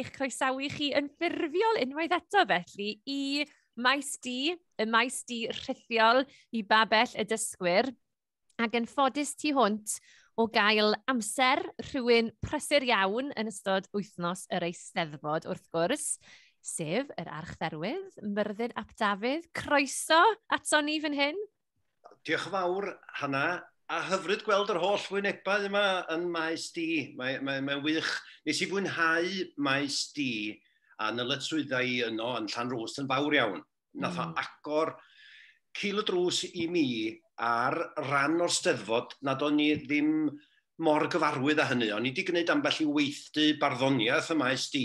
eich croesawu chi yn ffurfiol unwaith eto felly i Maes D, y Maes D rhithiol i Babell y Dysgwyr. Ac yn ffodus tu hwnt o gael amser rhywun prysur iawn yn ystod wythnos yr Eisteddfod, wrth gwrs, sef yr Archdderwydd, Myrddin ap Dafydd. Croeso ato ni fan hyn. Diolch yn fawr, Hana, a hyfryd gweld yr holl wynebau yma yn Maes D. Mae'n wych. Nes i fwynhau Maes D a nyletswyddau i yno yn Llanrwst yn fawr iawn. Nath o agor cil y drws i mi ar ran o'r Steddfod nad o'n i ddim mor gyfarwydd â hynny. O'n i wedi gwneud ambell i weithdy barddoniaeth y Maes D,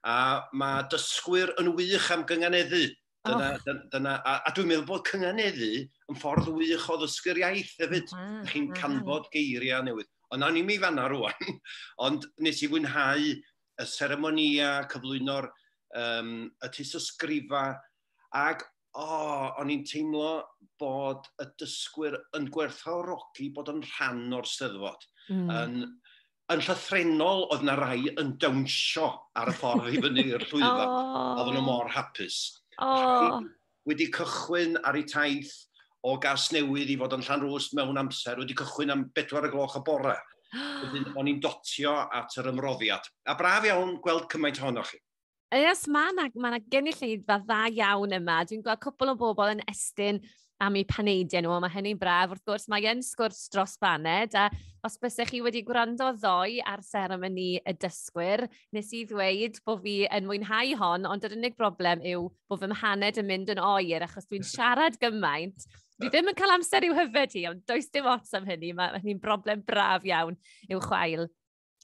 a mae dysgwyr yn wych am gynganeddu. Dyna, oh. Dyna, a dwi'n meddwl bod cynganeddu yn ffordd wych o ddysgu'r iaith hefyd. Chi'n canfod geiriau newydd. Ond nawn ni'm i fanna rwan. Ond nes i fwynhau y seremonia, cyflwyno'r y tystysgrifa, ac o'n i'n teimlo bod y dysgwyr yn gwerthfawrogi bod yn rhan o'r Steddfod. Yn llythrennol, oedd na rai yn dawnsio ar y ffordd i fyny i'r llwyfan. Oedden nhw mor hapus. Rhai wedi cychwyn ar eu taith o Gasnewydd i fod yn Llanrwst mewn amser, wedi cychwyn am 4 y gloch y bore. Wedyn, o'n i'n dotio at yr ymroddiad. A braf iawn gweld cymaint ohonoch chi. Yes, mae yna ma gynulleidfa dda iawn yma. Dwi'n gweld cwpl o bobl yn estyn am eu paneidiau nhw, a mae hynny'n braf. Wrth gwrs, mae yn sgwrs dros baned, a os bysech chi wedi gwrando ddoe ar seremoni y dysgwyr, nes i ddweud bod fi yn mwynhau hon, ond yr unig broblem yw bod fy mhaned yn mynd yn oer, achos dwi'n siarad gymaint. Dwi ddim yn cael amser i'w hyfed hi, ond does dim ots am hynny. Mae hynny'n broblem braf iawn i'w chwail.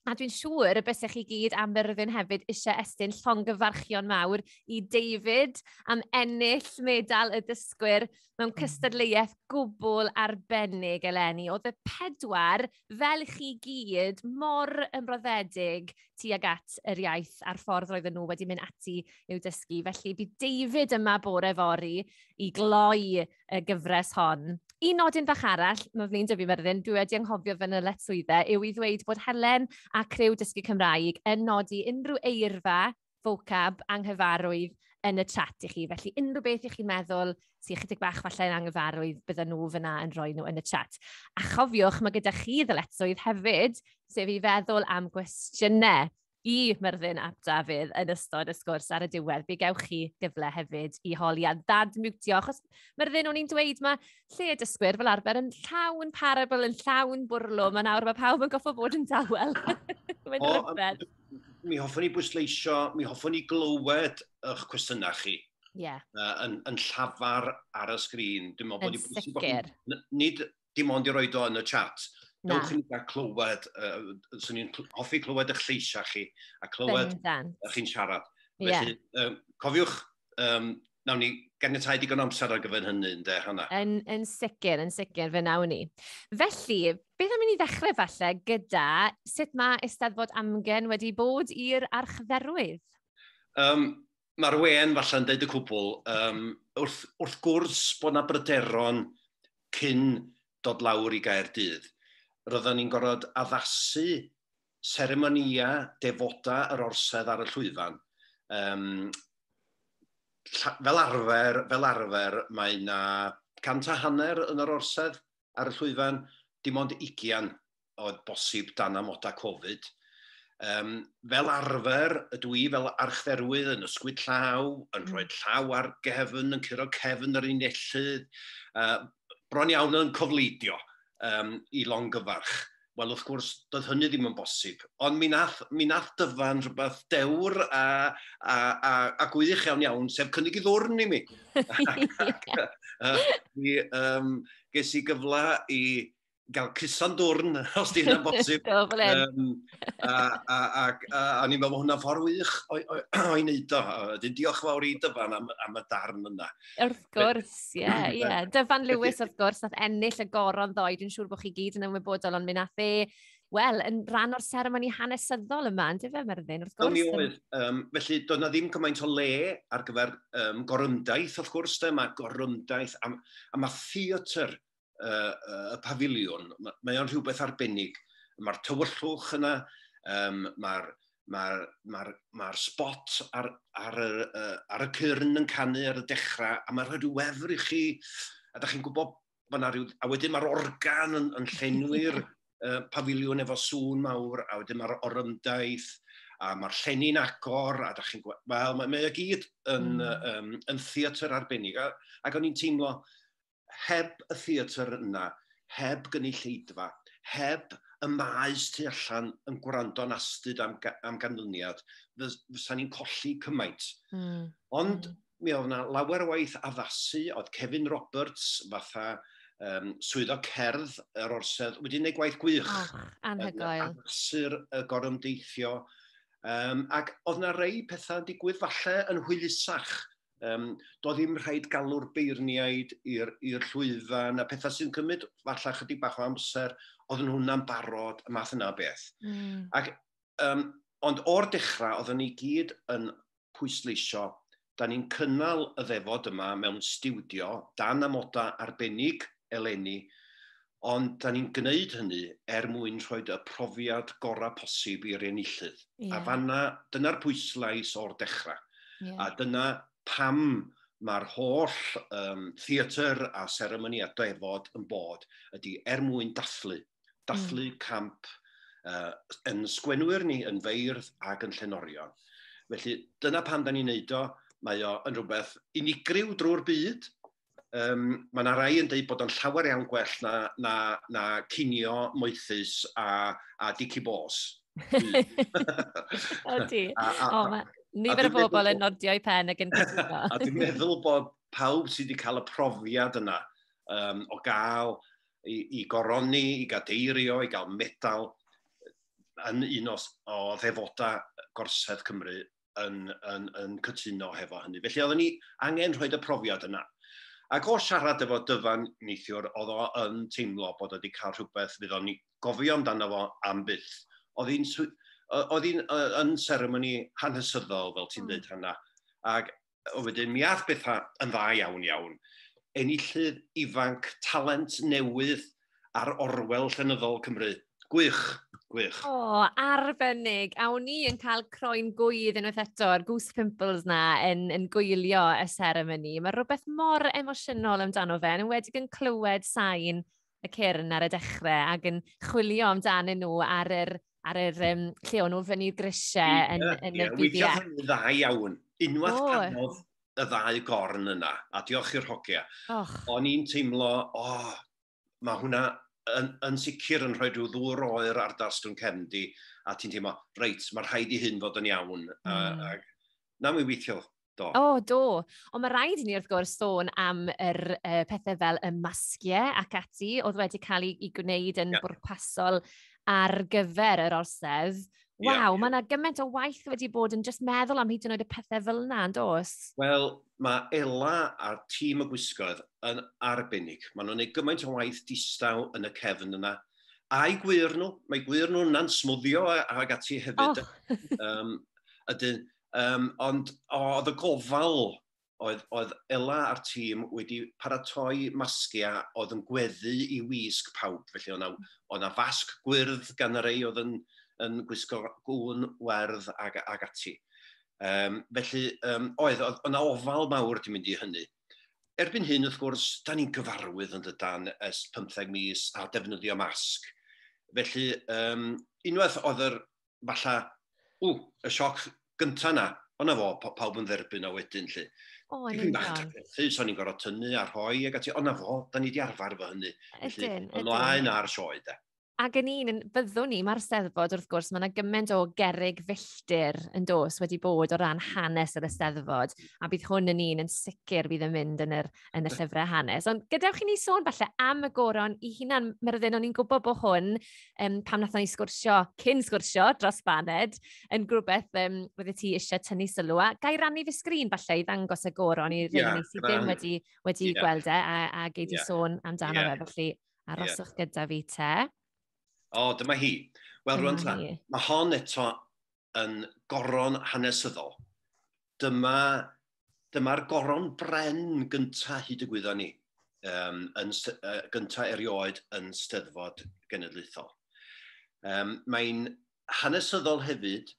A dwi'n siŵr y bysech chi gyd am Myrddin hefyd eisiau estyn llongyfarchion mawr i David am ennill medal y dysgwyr mewn cystadleuaeth gwbl arbennig eleni. Oedd y pedwar, fel chi gyd, mor ymroddedig tuag at yr iaith a'r ffordd roedden nhw wedi mynd ati i'w dysgu. Felly bydd David yma bore fory i gloi y gyfres hon. Un nodyn bach arall, mae flin dyfu Myrddin, dwi wedi anghofio fy nyletswyddau, yw i ddweud bod Helen a criw Dysgu Cymraeg yn nodi unrhyw eirfa, vocab, anghyfarwydd yn y chat i chi. Felly unrhyw beth i chi'n meddwl sy'n chydig bach falle yn anghyfarwydd, bydden nhw fyna yn rhoi nhw yn y chat. A chofiwch, mae gyda chi ddyletswydd hefyd, sef i feddwl am gwestiynau i Myrddin ap Dafydd yn ystod y sgwrs ar y diwedd. Fe gewch chi gyfle hefyd i holi a ddadmiwtio, achos Myrddin, o'n i'n dweud, mae lle y dysgwyr fel arfer yn llawn parabl, yn llawn bwrlwm, a nawr mae pawb yn goffo bod yn dawel. Mae'n rhyfedd. Mi hoffwn i bwysleisio, mi hoffwn i glywed eich cwestiynau chi. Yn llafar ar y sgrin. Dwi'n meddwl bod Yn hi'n bwysig bod sicr. chi'n nid dim ond i roed o yn y chat. Na. Dewch i ni gael clywed, swn i'n hoffi clywed eich lleisiau chi, a clywed eich chi'n siarad. Felly, cofiwch, nawn ni ganiatáu digon o amser ar gyfer hynny, ynde, Hana? Yn sicr, yn sicr, fe nawn ni. Felly, beth am i ni ddechrau falle gyda sut mae Eisteddfod Amgen wedi bod i'r Archdderwydd? Mae'r wen falle'n deud y cwbl. Wrth gwrs bod na bryderon cyn dod lawr i Gaerdydd. Roedden ni'n gorfod addasu seremonia defoda yr orsedd ar y llwyfan. Fel arfer, mae na 150 yn yr orsedd ar y llwyfan, dim ond 20 oedd bosib dan amodau Covid. Fel arfer, ydw i fel archdderwydd yn ysgwyd llaw, yn rhoi llaw ar gefn, yn curo cefn yr unellydd, bron iawn yn cofleidio i longyfarch. Wel, wrth gwrs, doedd hynny ddim yn bosib. Ond mi nath Dyfan rhywbeth dewr a gwych iawn iawn, sef cynnig i ddwrn i mi. Mi ges i gyfle i gael cusan dwrn, os di hynna'n bosib. Do, fel hyn. A o'n i'n meddwl bod hwnna'n ffordd wych o'i wneud o. Wedyn diolch fawr i Dyfan am y darn yna. Wrth gwrs, ie, ie. Dyfan Lewis, wrth gwrs, nath ennill y goron ddoe. Dwi'n siŵr bod chi gyd yn ymwybodol, ond mi nath e, wel, yn rhan o'r seremoni hanesyddol yma, yn dyfe, Myrddin, wrth Do, mi gwrs. oedd. Felly, doedd na ddim cymaint o le ar gyfer gorymdaith, wrth gwrs, de, mae gorymdaith, a mae theatr y pafiliwn, mae o'n rhywbeth arbennig. Mae'r tywyllwch yna, mae'r Mae'r ma spot ar y cyrn yn canu ar y dechrau, a mae'n rhoi rhyw wefr i chi, a da chi'n gwybod bod 'na ryw. A wedyn mae'r organ yn llenwi'r pafiliwn efo sŵn mawr, a wedyn mae'r orymdaith, a mae'r llenni'n agor, a da chi'n gweld. Wel, mae o gyd yn theatr arbennig. Ac o'n i'n teimlo, heb y theatr yna, heb gynulleidfa, heb y maes tu allan yn gwrando'n astud am ganlyniad, fysa ni'n colli cymaint. Ond mi oedd yna lawer o waith addasu, oedd Kevin Roberts fatha swyddog cerdd yr Orsedd wedi gwneud gwaith gwych. Oh, anhygoel. Addasu'r y gorymdeithio. Ac oedd yna rei pethau yn digwydd falle yn hwylusach. Doedd ddim rhaid galw'r beirniaid i'r llwyfan a pethau sy'n cymryd falle chydig bach o amser, oedd nhw'n barod, y math yna o beth. Ac ond o'r dechrau, oedden ni gyd yn pwysleisio, da ni'n cynnal y ddefod yma mewn stiwdio, dan amoda arbennig eleni, ond da ni'n gwneud hynny er mwyn rhoi y profiad gorau posib i'r enillydd. A fanna, dyna'r pwyslais o'r dechrau. A dyna pam mae'r holl theatr a seremoni a defod yn bod ydy er mwyn dathlu. Dathlu camp yn sgwenwyr ni, yn feirdd ac yn llenorion. Felly dyna pam da ni'n neud o. Mae o yn rhywbeth unigryw drwy'r byd. Mae yna rai yn dweud bod o'n llawer iawn gwell na cinio moethus a dici bos. Ydy. O, mae nifer o bobl yn nodio i pen ac yn cytuno. A dwi'n meddwl bod pawb sydd wedi cael y profiad yna o gael i goroni, i gadeirio, i gael medal yn un o ddefodau Gorsedd Cymru yn cytuno hefo hynny. Felly oedden ni angen rhoi y profiad yna. Ac o siarad efo Dyfan neithiwr, oedd o yn teimlo bod o wedi cael rhywbeth fydd o'n i gofio amdano fo am byth. Oedd hi'n yn seremoni hanesyddol, fel ti'n dweud hynna. Ac o wedyn, mi ath bethau yn dda iawn iawn. Enillydd ifanc, talent newydd ar orwel llenyddol Cymru. Gwych, gwych. O, arbennig. A o'n i yn cael croen gwydd unwaith eto'r goose pimples na yn gwylio y seremoni. Mae rhywbeth mor emosiynol amdano fe, yn enwedig yn clywed sain y cyrn ar y dechrau ac yn chwilio amdanyn nhw ar yr lle o'n nhw fyny'r grisiau yn y BBF. Weithiodd dda iawn. Unwaith canodd y ddau gorn yna, a diolch i'r hogia, o'n i'n teimlo, o, oh, mae hwnna yn sicr yn rhoi rhyw ddŵr oer ar dastwn cefn di, a ti'n teimlo, reit, mae rhaid i hyn fod yn iawn. A na, mi weithio, do. O, do. Ond mae rhaid i ni wrth gwrs sôn am yr pethau fel y masgiau ac ati, oedd wedi cael ei gwneud yn bwrpasol ar gyfer yr Orsedd. Waw, mae yna gymaint o waith wedi bod yn just meddwl am hyd yn oed y pethau fel yna, yn dos? Wel, mae Ela a'r tîm y gwisgoedd yn arbennig. Maen nhw'n gwneud gymaint o waith distaw yn y cefn yna. A'i gwyr nhw, mae gwyr nhw yna'n smwddio ag ati hefyd. Oh. Ydyn, ond oedd y gofal, oedd Ela a'r tîm wedi paratoi masgiau oedd yn gweddu i wisg pawb. Felly oedd 'na fasg gwyrdd gan y rei oedd yn gwisgo gwn werdd ag ati. Felly, oedd yna ofal mawr wedi mynd i hynny. Erbyn hyn, wrth gwrs, da ni'n gyfarwydd yn dydan ers 15 mis a defnyddio masg. Felly, unwaith oedd yr, falle, ww, y sioc gyntaf na, o'na fo, pawb yn dderbyn o wedyn, lle. O, yn Dipyn bach union. trafferthu, so ni'n gorfod tynnu a rhoi ac ati, o'na fo, da ni di arfer efo hynny. Felly, Ydyn. ymlaen ar sioe, de. Ac yn un, yn, byddwn ni, mae'r Steddfod wrth gwrs, mae yna gymaint o gerrig filltir yn dos wedi bod o ran hanes yr Eisteddfod, a bydd hwn yn un yn sicr bydd yn mynd yn y llyfrau hanes. Ond gadewch i ni sôn falle am y goron i hunan, Myrddin, o'n i'n gwybod bod hwn, pam nathon ni sgwrsio, cyn sgwrsio dros baned, yn grwbeth fydde ti eisiau tynnu sylw. A gai rannu fy sgrin falle i ddangos y goron i rheini sydd ddim wedi gweld e a gei di sôn amdano fe, felly aroswch gyda fi te. O, dyma hi. Wel, Dyma rwan ta, hi. mae hon eto yn goron hanesyddol. Dyma'r goron bren gynta hyd y gwyddon ni, gynta erioed yn Steddfod Genedlaethol. Mae'n hanesyddol hefyd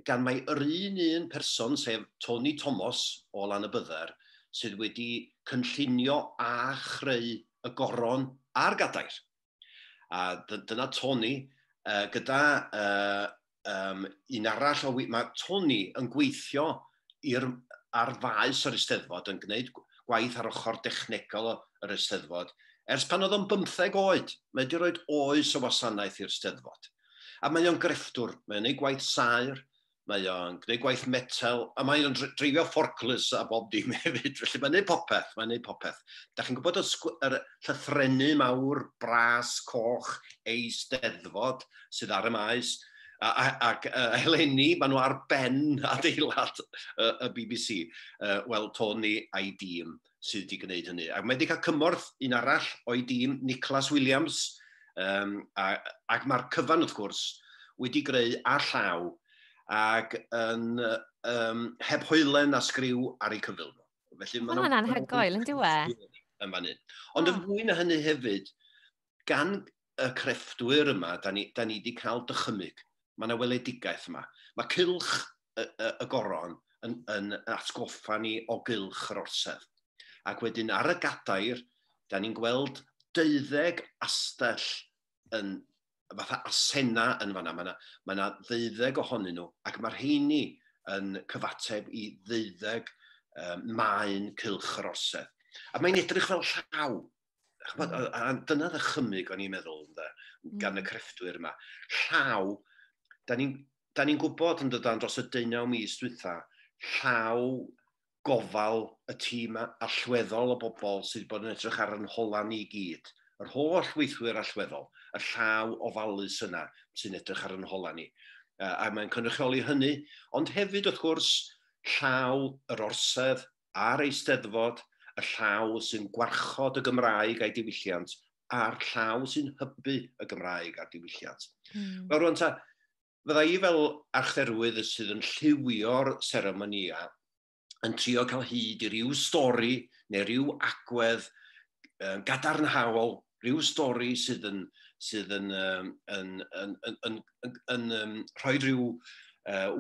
gan mai yr un un person, sef Tony Thomas o Lanybydder, sydd wedi cynllunio a chreu y goron a'r gadair. A dyna Tony, gyda un arall o... Mae Tony yn gweithio ar faes yr Eisteddfod, yn gwneud gwaith ar ochr dechnegol yr Eisteddfod, ers pan oedd o'n 15 oed. Mae wedi rhoi oes o wasanaeth i'r Steddfod. A mae o'n grefftwr, mae o'n gwneud gwaith saer, mae o'n gwneud gwaith metel, a mae o'n dreifio forklifts a bob dim hefyd. Felly mae'n gwneud popeth, mae'n gwneud popeth. Da chi'n gwybod yr llythrennu mawr, bras, coch, Eisteddfod sydd ar y maes, ac eleni, maen nhw ar ben adeilad y BBC. Wel, Tony a'i dîm sydd wedi gwneud hynny. Ac mae wedi cael cymorth un arall o'i dîm, Nicholas Williams, ac mae'r cyfan, wrth gwrs, wedi greu â llaw ac yn heb hoelen a sgriw ar eu cyfyl nhw. Felly, ma' Hwnna'n anhygoel, yn dyw e? Yn fan hyn. Ond yn fwy na hynny hefyd, gan y crefftwyr yma, da ni wedi cael dychymyg. Mae yna weledigaeth yma. Mae cylch y goron yn atgoffa ni o gylch yr orsedd. Ac wedyn ar y gadair, da ni'n gweld 12 astell yn fatha asena yn fanna. Mae yna 12 ohonyn nhw, ac mae'r rheini yn cyfateb i 12 maen cylch yr orsedd. A mae'n edrych fel llaw. Ch'mod, a dyna ddychymyg o'n i'n meddwl, ynde, gan y crefftwyr yma. Llaw, da ni'n gwybod yn dydan dros y 19 mis dwytha, llaw gofal y tîm allweddol o bobl sydd wedi bod yn edrych ar yn hola ni i gyd. Yr holl weithwyr allweddol, y llaw ofalus yna sy'n edrych ar yn hola ni. A mae'n cynrychioli hynny, ond hefyd wrth gwrs, llaw yr orsedd a'r Eisteddfod, y llaw sy'n gwarchod y Gymraeg a'i diwylliant, a'r llaw sy'n hybu y Gymraeg a'r diwylliant. Wel, rwan ta, fydda i fel archdderwydd sydd yn lliwio'r seremonia yn trio cael hyd i ryw stori neu ryw agwedd gadarnhaol, ryw stori sydd yn rhoi rhyw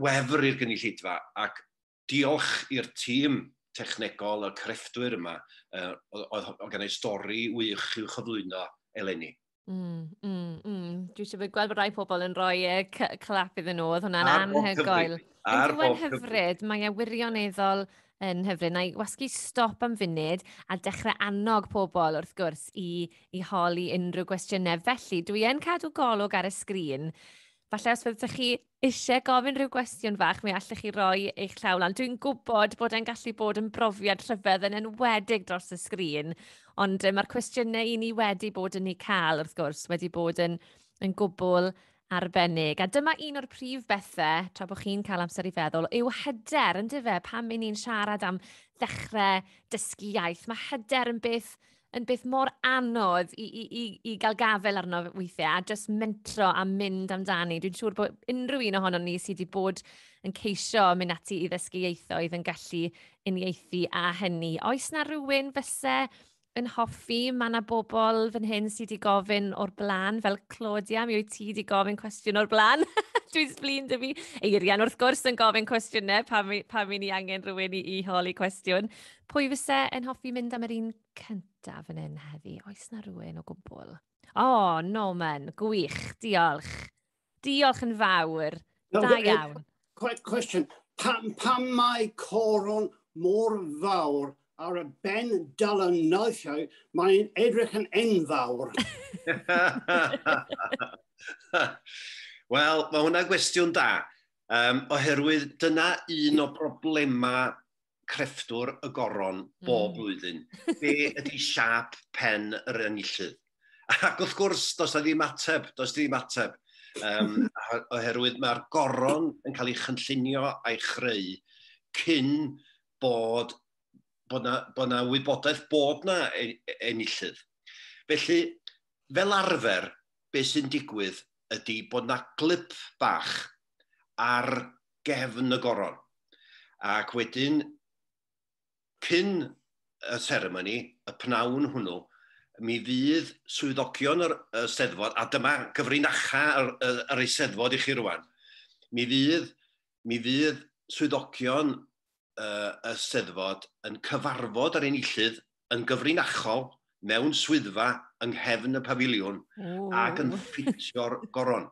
wefr i'r gynulleidfa, ac diolch i'r tîm technegol, y crefftwyr yma, oedd gen i stori wych i'w chyflwyno eleni. Dwi eisiau gweld bod rai pobl yn rhoi clap iddyn nhw, oedd hwnna'n Ar bob anhygoel. cyfri. Ar Yn bob cyfri. hyfryd, mae e wirioneddol yn hyfryd. Na i wasgu stop am funud a dechrau annog pobl wrth gwrs i holi unrhyw gwestiynau. Felly, dwi yn cadw golwg ar y sgrin. Falle os fyddwch chi eisiau gofyn rhyw gwestiwn fach, mi allwch chi roi eich llaw lan. Dwi'n gwybod bod e'n gallu bod yn brofiad rhyfedd yn enwedig dros y sgrin, ond mae'r cwestiynau i ni wedi bod yn eu cael, wrth gwrs, wedi bod yn gwbl arbennig. A dyma un o'r prif bethau, tra bod chi'n cael amser i feddwl, yw hyder, yndyfe, pan 'y ni'n siarad am ddechrau dysgu iaith. Mae hyder yn beth mor anodd i gael gafael arno weithiau, a jyst mentro a mynd amdani. Dwi'n siŵr bod unrhyw un ohonon ni sydd wedi bod yn ceisio mynd ati i ddysgu ieithoedd yn gallu uniaethu a hynny. Oes na rhywun fyse yn hoffi? Mae yna bobl fan hyn sydd wedi gofyn o'r blaen, fel Claudia, mi wyt ti wedi gofyn cwestiwn o'r blaen. Dwi'n sblin dy fi. Eirian, wrth gwrs, yn gofyn cwestiynau pam i ni angen rhywun i holi cwestiwn. Pwy fyse yn hoffi mynd am yr un cyntaf fan hyn heddi? Oes na rhywun o gwbl? O, Norman, gwych, diolch. Diolch yn fawr. No, Da iawn. Question, pam mae coron mor fawr ar y ben dylanweithiau, mae'n edrych yn enfawr? Wel, mae hwnna'n gwestiwn da, oherwydd dyna un o broblemau crefftwr y goron bob blwyddyn. Be ydy siâp pen yr enillydd? Ac wrth gwrs, does na ddim ateb, does ddim ateb. Oherwydd mae'r goron yn cael ei chynllunio a'i chreu cyn bod na wybodaeth bod na enillydd. Felly, fel arfer, beth sy'n digwydd ydy bod na glip bach ar gefn y goron. Ac wedyn, cyn y seremoni, y pnawn hwnnw, mi fydd swyddogion yr Eisteddfod, a dyma gyfrinacha yr Eisteddfod i chi rwan, mi fydd Mi fydd swyddogion y Steddfod yn cyfarfod yr enillydd yn gyfrinachol mewn swyddfa yng nghefn y pafiliwn ac yn ffitio'r goron.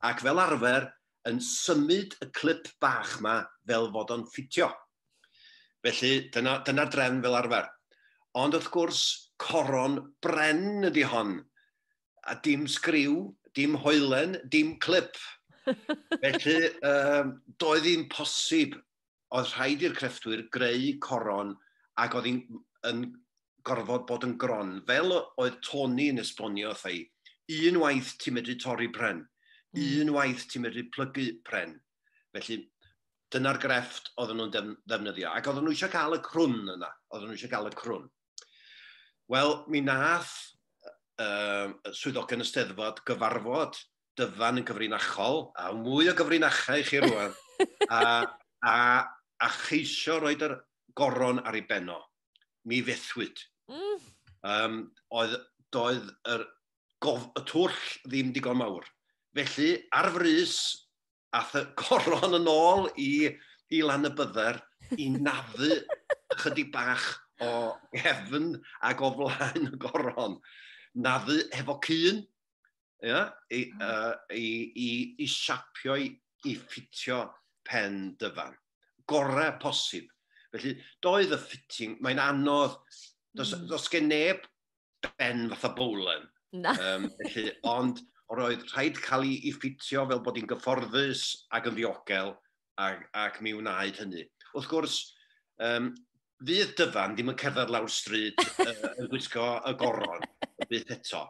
Ac fel arfer yn symud y clip bach ma fel fod o'n ffitio. Felly dyna'r drefn fel arfer. Ond wrth gwrs, coron bren ydy hon. A dim sgriw, dim hoelen, dim clip. Felly, doedd hi'n posib. Oedd rhaid i'r crefftwyr greu coron ac oedd hi'n yn gorfod bod yn gron. Fel oedd Tony yn esbonio wrtha i, un waith ti'n medru torri pren, un waith ti'n medru plygu pren. Felly, dyna'r grefft oedden nhw'n ddefnyddio. Ac oedden nhw eisiau cael y crwn yna. Oedden nhw eisiau cael y crwn. Wel, mi nath swyddogion y Steddfod gyfarfod Dyfan yn gyfrinachol, a mwy o gyfrinachau i chi rwan, a cheisio roed yr goron ar ei benno. Mi fethwyd. Doedd y twll ddim digon mawr. Felly, ar frys, ath y goron yn ôl i Lanybydder i naddu chydig bach o gefn ac o flaen y goron. Naddu hefo cyn, ia, i siapio, i ffitio pen Dyfan. Gorau posib. Felly, doedd y fitting, mae'n anodd, does gen neb ben fatha bowlen. Na. Felly, ond roedd rhaid cael ei ffitio fel bod hi'n gyfforddus ac yn ddiogel ac mi wnaed hynny. Wrth gwrs, fydd Dyfan ddim yn cerdded lawr stryd yn gwisgo y goron byth eto.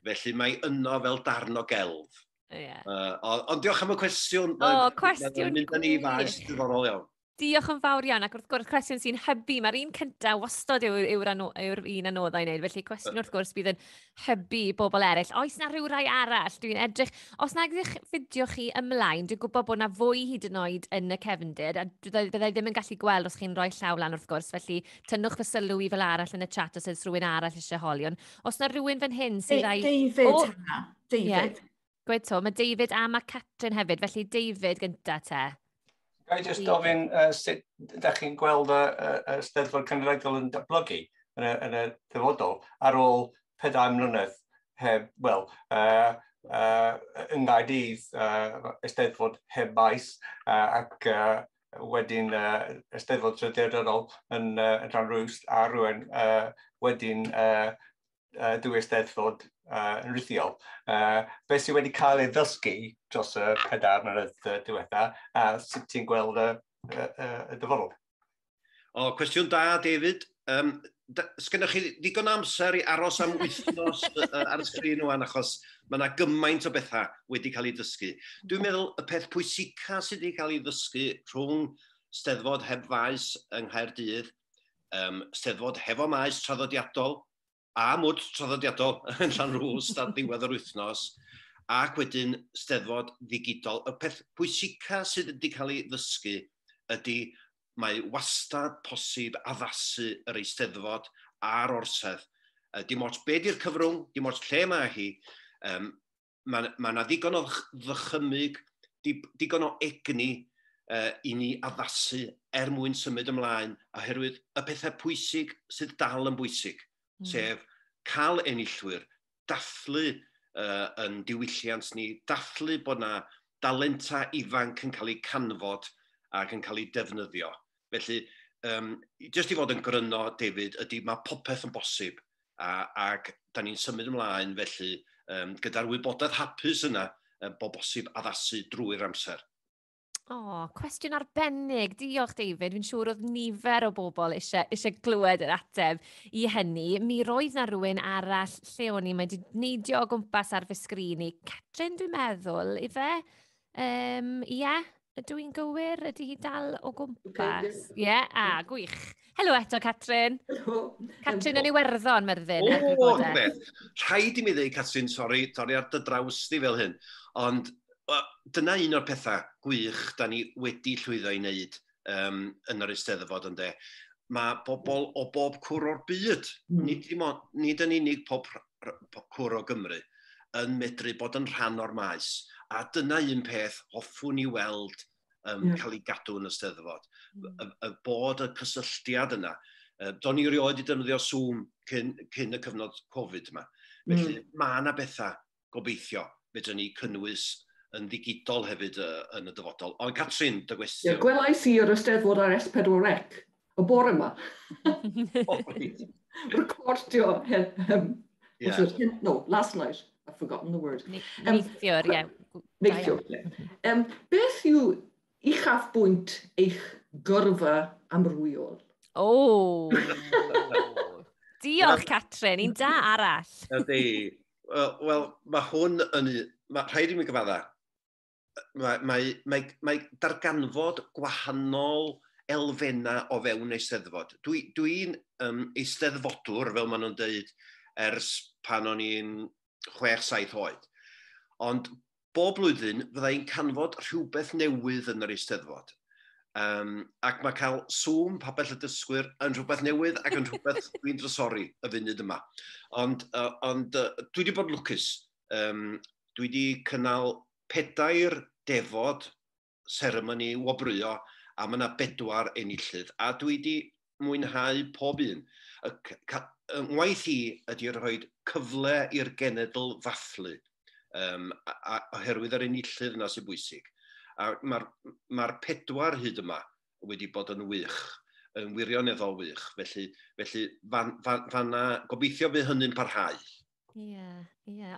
Felly mae yno fel darn o gelf. Ond diolch am y cwestiwn. O, cwestiwn Mae'n mynd â ni gwych. Faes diddorol iawn. Diolch yn fawr iawn, ac wrth gwrs cwestiwn sy'n hybu, mae'r un cyntaf wastad yw'r un anoddau i wneud, felly cwestiwn wrth gwrs bydd yn hybu bobl eraill. Oes na rhyw rai arall? Dwi'n edrych, os nag ydych fideo chi ymlaen, dwi'n gwybod bod na fwy hyd yn oed yn y cefndir, a byddai ddim yn gallu gweld os chi'n rhoi llaw lan wrth gwrs, felly tynnwch fy sylw i fel arall yn y chat os oes rhywun arall eisiau holi. Ond os na rhywun fan hyn sydd â'i David, O! Hannah. David. Ie. Gweud to, mae David a mae Catrin hefyd, felly David gynta te. Ga i jyst ofyn sut ydych chi'n gweld y Steddfod Cenedlaethol yn datblygu yn y dyfodol ar ôl 4 mlynedd heb, wel, yng Nghaerdydd, Eisteddfod heb maes ac wedyn Eisteddfod traddodiadol yn Llanrwst a rwan wedyn dwy Eisteddfod yn rhithiol. Beth sydd wedi cael ei ddysgu dros y 4 mlynedd diwetha, a sut ti'n gweld y dyfodol? O, cwestiwn da, David. Sgynnoch chi ddigon amser i aros am wythnos ar y sgrin rwan, achos mae yna gymaint o bethau wedi cael ei dysgu. Dwi'n meddwl y peth pwysica sydd wedi cael ei ddysgu rhwng Steddfod heb faes yng Nghaerdydd, Steddfod hefo maes traddodiadol, a mwd traddodiadol yn Llanrwst ar ddiwedd yr wythnos, ac wedyn Steddfod ddigidol. Y peth pwysica sydd wedi cael ei ddysgu ydy mae wastad posib addasu yr Eisteddfod a'r orsedd. Dim ots be di'r cyfrwng, dim ots lle mae hi, mae yna ddigon o ddychymyg, digon o egni i ni addasu er mwyn symud ymlaen, oherwydd y pethau pwysig sydd dal yn bwysig, sef cael enillwyr, dathlu yn diwylliant ni, dathlu bod na dalenta ifanc yn cael eu canfod ac yn cael eu defnyddio. Felly, jyst i fod yn gryno, David, ydy mae popeth yn bosib ac da ni'n symud ymlaen felly gyda'r wybodaeth hapus yna, bod bosib addasu drwy'r amser. O, oh, cwestiwn arbennig. Diolch, David. Fi'n siŵr oedd nifer o bobl eisiau glywed yr ateb i hynny. Mi roedd na rhywun arall lle o'n i. Mae wedi neidio o gwmpas ar fy sgrin i. Catrin, dwi'n meddwl, ife? Ie, yeah, ydw i'n gywir? Ydy hi dal o gwmpas? Ie, yeah? A, gwych. Helo eto, Catrin. Helo. Catrin yn Iwerddon, Myrddin. Er O, gwybodaeth. beth. Rhaid i mi ddweud, Catrin, sori, torri ar dy draws di fel hyn, ond dyna un o'r pethau gwych da ni wedi llwyddo i wneud yn yr Eisteddfod, ynde. Mae bobl o bob cwr o'r byd, nid, dim ond, nid yn unig pob cwr o Gymru, yn medru bod yn rhan o'r maes. A dyna un peth hoffwn i weld. cael ei gadw yn y Steddfod. Y bod y cysylltiad yna. Do'n i rioed i defnyddio Zoom cyn y cyfnod Covid yma. Felly mae yna bethau gobeithio fedrwn ni cynnwys yn ddigidol hefyd yn y dyfodol. Ond Catrin, dy gwestiwn. Ie, gwelais i yr Eisteddfod ar S4C y bore yma. Oh, right. Recordio. Yeah. Was it, no, last night. I've forgotten the word. Neithiwr, ie. Neithiwr, ie. Beth yw uchafbwynt eich gyrfa amrywiol? O! Diolch, Catrin. Un da arall. Ydy. Wel, mae hwn yn... Mae rhaid i mi gyfadda. Mae darganfod gwahanol elfennau o fewn Eisteddfod. Dwi'n dwi eisteddfodwr, fel maen nhw'n dweud, ers pan o'n i'n 6-7 oed. Ond bob blwyddyn fydda i'n canfod rhywbeth newydd yn yr Eisteddfod. Ac mae cael Zoom Pabell y Dysgwyr yn rhywbeth newydd ac yn rhywbeth dwi'n drysori y funud yma. Ond dwi wedi bod lwcus. Dwi wedi cynnal 4 defod seremoni wobrwyo a mae yna 4 enillydd. A dwi wedi mwynhau pob un. Ngwaith i ydy rhoi cyfle i'r genedl ddathlu, oherwydd yr enillydd yna sy'n bwysig. A mae'r 4 hyd yma wedi bod yn wych, yn wirioneddol wych. Felly fanna, gobeithio bydd hynny'n parhau. Ie.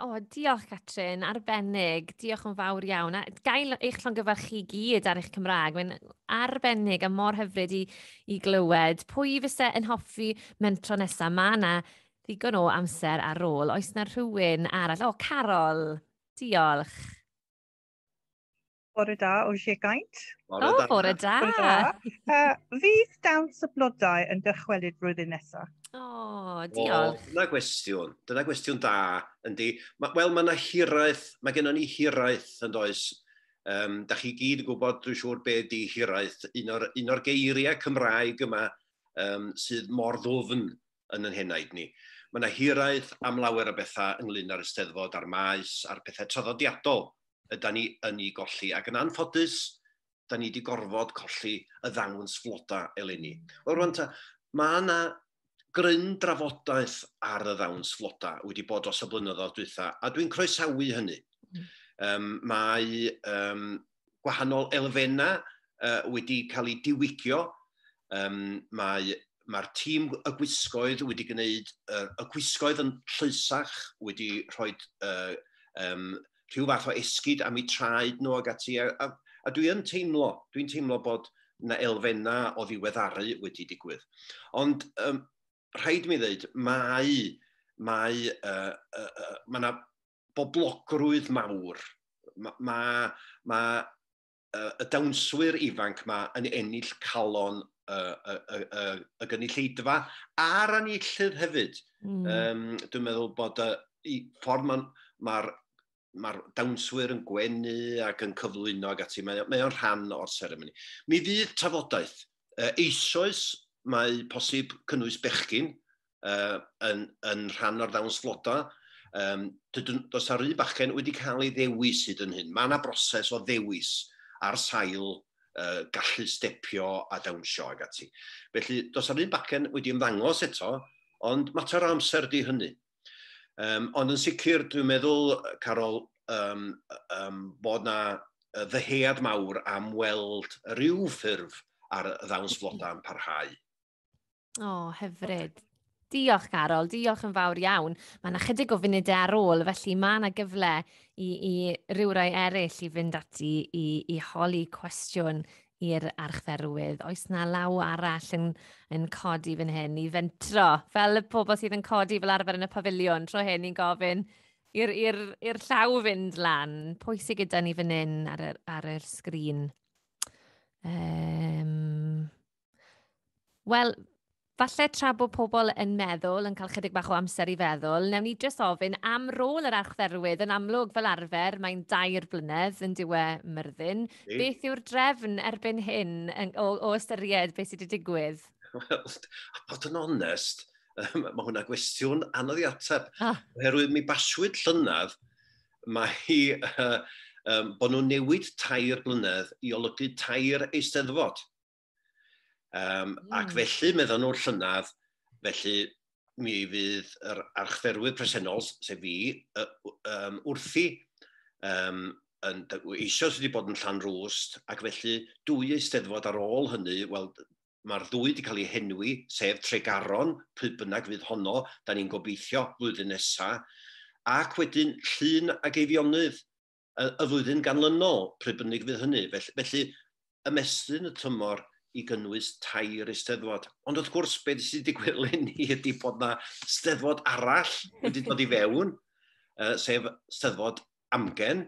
O, diolch Catrin, arbennig. Diolch yn fawr iawn. A gael eich llongyfarch chi gyd ar eich Cymraeg, mae'n arbennig a mor hyfryd i glywed. Pwy fyse yn hoffi mentro nesaf? Mae yna ddigon o amser ar ôl. Oes na rhywun arall? O, Carol, diolch. Bore da o Llegaint. O, bore da. Bore da. Fydd Dawns y Blodau yn dychwelyd blwyddyn nesaf? O, diolch. O, dyna gwestiwn. Dyna gwestiwn da, yndi. Wel, mae yna hiraeth, mae gennon ni hiraeth yn does. Da chi gyd yn gwybod, dwi'n siŵr, be di hiraeth. Un o'r geiriau Cymraeg yma sydd mor ddwfn yn yn henaid ni. Mae yna hiraeth am lawer o bethau ynglyn â'r Eisteddfod, a'r maes, a'r pethau traddodiadol yda ni yn ei golli. Ac yn anffodus, da ni wedi gorfod colli y ddawns floda eleni. Wel, rwan ta, mae yna gryn drafodaeth ar y ddawns floda wedi bod dros y blynyddoedd dwytha, a dwi'n croesawu hynny. Mae gwahanol elfennau wedi cael ei diwygio. Mae'r tîm y gwisgoedd wedi gwneud y gwisgoedd yn llysach, wedi rhoi rhyw fath o esgid am eu traed nhw ag ati. A dwi'n teimlo bod na elfennau o ddiweddaru wedi digwydd. Ond rhaid mi ddweud, mae yna boblogrwydd mawr. Mae y dawnswyr ifanc ma yn ennill calon y gynulleidfa a'r enillydd hefyd. Dwi'n meddwl bod y ffordd mae'r dawnswyr yn gwenu ac yn cyflwyno ac ati, mae o'n rhan o'r seremoni. Mi fydd trafodaeth. Eisoes mae posib cynnwys bechgyn yn rhan o'r ddawns floda. Does ar un bachgen wedi cael ei ddewis hyd yn hyn. Mae yna broses o ddewis ar sail gallu stepio a dawnsio ac ati. Felly, does ar un bachgen wedi ymddangos eto, ond mater o amser di hynny. Ond yn sicr, dwi'n meddwl, Carol, bod na ddyhead mawr am weld rhyw ffurf ar y ddawns floda yn parhau. O, hyfryd. Diolch, Carol. Diolch yn fawr iawn. Mae yna chydig o funudau ar ôl, felly mae yna gyfle i rywrai eraill i fynd ati i holi cwestiwn i'r archdderwydd. Oes na law arall yn codi fan hyn i fentro, fel y pobl sydd yn codi fel arfer yn y pafiliwn, tro hyn i'n gofyn i'r llaw fynd lan. Pwy sydd gyda ni fan hyn ar yr sgrin? Wel, falle tra bod pobl yn meddwl, yn cael chydig bach o amser i feddwl, newn ni jyst ofyn am rôl yr archdderwydd. Yn amlwg fel arfer, mae'n 2 blynedd yn diwe Myrddin. Beth yw'r drefn erbyn hyn o ystyried beth sydd wedi digwydd? Wel, a bod yn onest, mae hwnna gwestiwn anodd i ateb. Oherwydd mi basiwyd llynedd, mae bod nhw'n newid 3 blynedd i olygu 3 eisteddfod. Ac felly, meddyn nhw'r llynedd, felly mi fydd yr archdderwydd presennol, sef fi, wrthi eisoes wedi bod yn Llanrwst, ac felly 2 eisteddfod ar ôl hynny, wel, mae'r ddwy wedi cael eu henwi, sef Tregaron, pryd bynnag fydd honno, da ni'n gobeithio flwyddyn nesaf, ac wedyn Llŷn ac Eifionydd y flwyddyn ganlynol, pryd bynnag fydd hynny. Felly ymestyn y tymor i gynnwys 3 eisteddfod. Ond wrth gwrs, beth sydd wedi digwydd eleni ydy bod na steddfod arall wedi dod i fewn, sef steddfod amgen,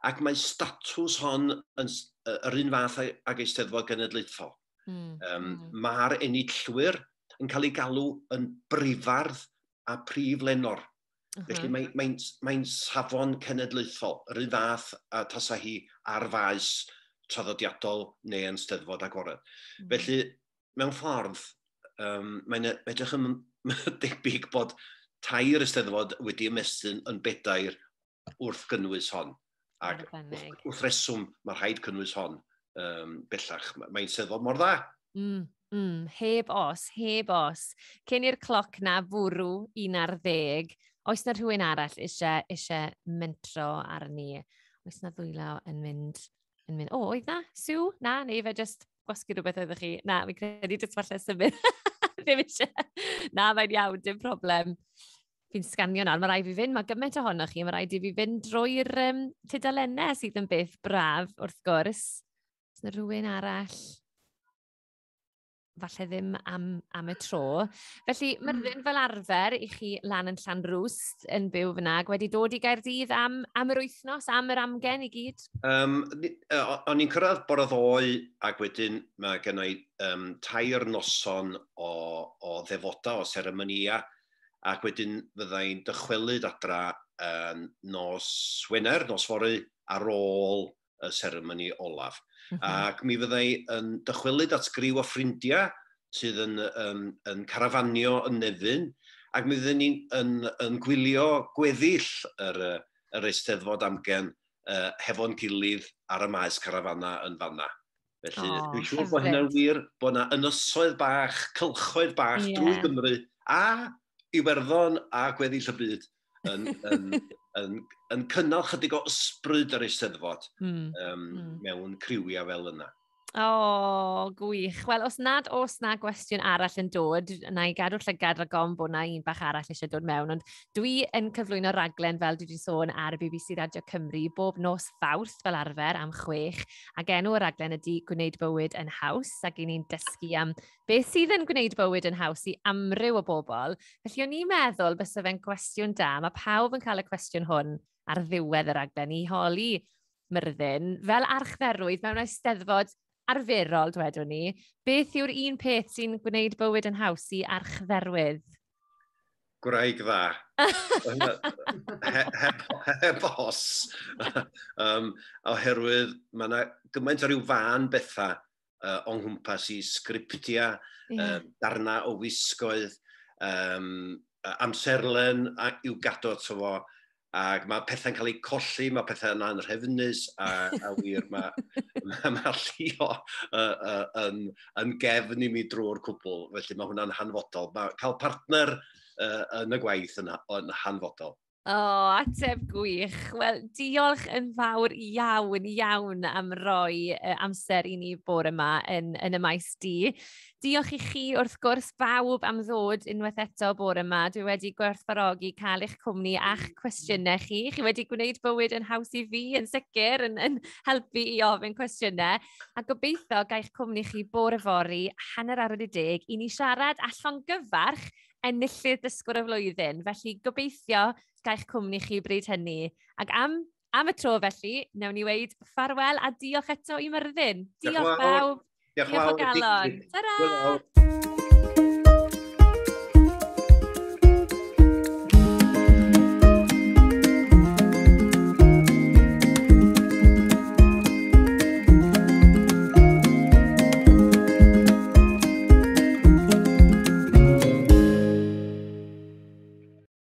ac mae statws hon yn yr un fath ag eisteddfod genedlaethol. Mae'r enillwyr yn cael ei galw yn brifardd a prif lenor. Felly mae'n safon cenedlaethol, yr un fath a tasa hi ar faes traddodiadol neu yn steddfod agored. Felly, mewn ffordd, mae'n edrych yn debyg bod 3 eisteddfod wedi ymestyn yn 4 wrth gynnwys hon. Ac wrth reswm, mae rhaid cynnwys hon bellach. Mae'n steddfod mor dda. Heb os, heb os. Cyn i'r cloc na fwrw 11, oes na rhywun arall eisiau mentro arni? Oes na ddwylaw yn mynd? O, oedd na? Sue? Na, neu fe just gwasgu rhywbeth oeddech chi? Na, fi'n credu jyst falle symud. Ddim eisiau. Na, mae'n iawn, dim problem. Fi'n sganio nawr, mae rhaid fi fynd, mae gymaint ohonoch chi, mae rhaid i fi fynd drwy'r tudalennau sydd yn beth braf, wrth gwrs. Oes na rhywun arall? Falle ddim am y tro. Felly, Myrddin, fel arfer, i chi lan yn Llanrwst yn byw fyna, ac wedi dod i Gaerdydd am yr wythnos, am yr amgen i gyd? O'n i'n cyrraedd bore ddoe, ac wedyn mae gen i 3 noson o ddefoda, o seremonia, ac wedyn fyddai'n dychwelyd adra nos Wener, nos fory, ar ôl y seremoni olaf. Ac mi fyddai yn dychwelyd at griw o ffrindiau sydd yn carafanio yn Nefyn, ac mi fydden ni'n yn gwylio gweddill yr eisteddfod amgen hefo'n gilydd ar y maes carafana yn fanna. Felly, dwi'n siŵr bod hynna'n wir, bod yna ynysoedd bach, cylchoedd bach drwy Gymru a Iwerddon a gweddill y byd yn cynnal chydig o ysbryd yr eisteddfod mewn criwiau fel yna. O, gwych. Wel, os nad oes na gwestiwn arall yn dod, na i gadw llygad rhag ofn bod na un bach arall eisiau dod mewn, ond dwi yn cyflwyno raglen, fel dwi wedi sôn, ar y BBC Radio Cymru bob nos Fawrth fel arfer am 6, ac enw y raglen ydy Gwneud Bywyd yn Haws, ac i ni'n dysgu am beth sydd yn gwneud bywyd yn haws i amryw o bobl. Felly o'n i'n meddwl bysa fe'n gwestiwn da. Mae pawb yn cael y cwestiwn hwn ar ddiwedd y raglen i holi Myrddin, fel archdderwydd mewn eisteddfod arferol, dwedwn ni, beth yw'r un peth sy'n gwneud bywyd yn haws i archdderwydd? Gwraig dda. Heb os. Oherwydd mae yna gymaint o ryw fân bethau o'n nghwmpas i sgriptiau, darnau o wisgoedd, amserlen i'w gadw ato fo, ac mae pethau'n cael eu colli, mae pethau'n anrhefnus, a wir, mae Llio yn gefn i mi drwy'r cwbl, felly mae hwnna'n hanfodol. Mae cael partner yn y gwaith yn hanfodol. O, ateb gwych. Wel, diolch yn fawr iawn, iawn am roi amser i ni bore yma yn y maes D. Diolch i chi wrth gwrs bawb am ddod unwaith eto bore yma. Dwi wedi gwerthfawrogi cael eich cwmni a'ch cwestiynau chi. Chi wedi gwneud bywyd yn haws i fi yn sicr, yn helpu i ofyn cwestiynau. A gobeithio gai'ch cwmni chi bore fory, 10:30, i ni siarad a llongyfarch enillydd dysgwr y flwyddyn. Felly gobeithio gai'ch cwmni chi bryd hynny. Ac am y tro felly, newn ni weud ffarwel a diolch eto i Myrddin. Diolch bawb. Diolch o galon. Diolch Ta-ra! fawr.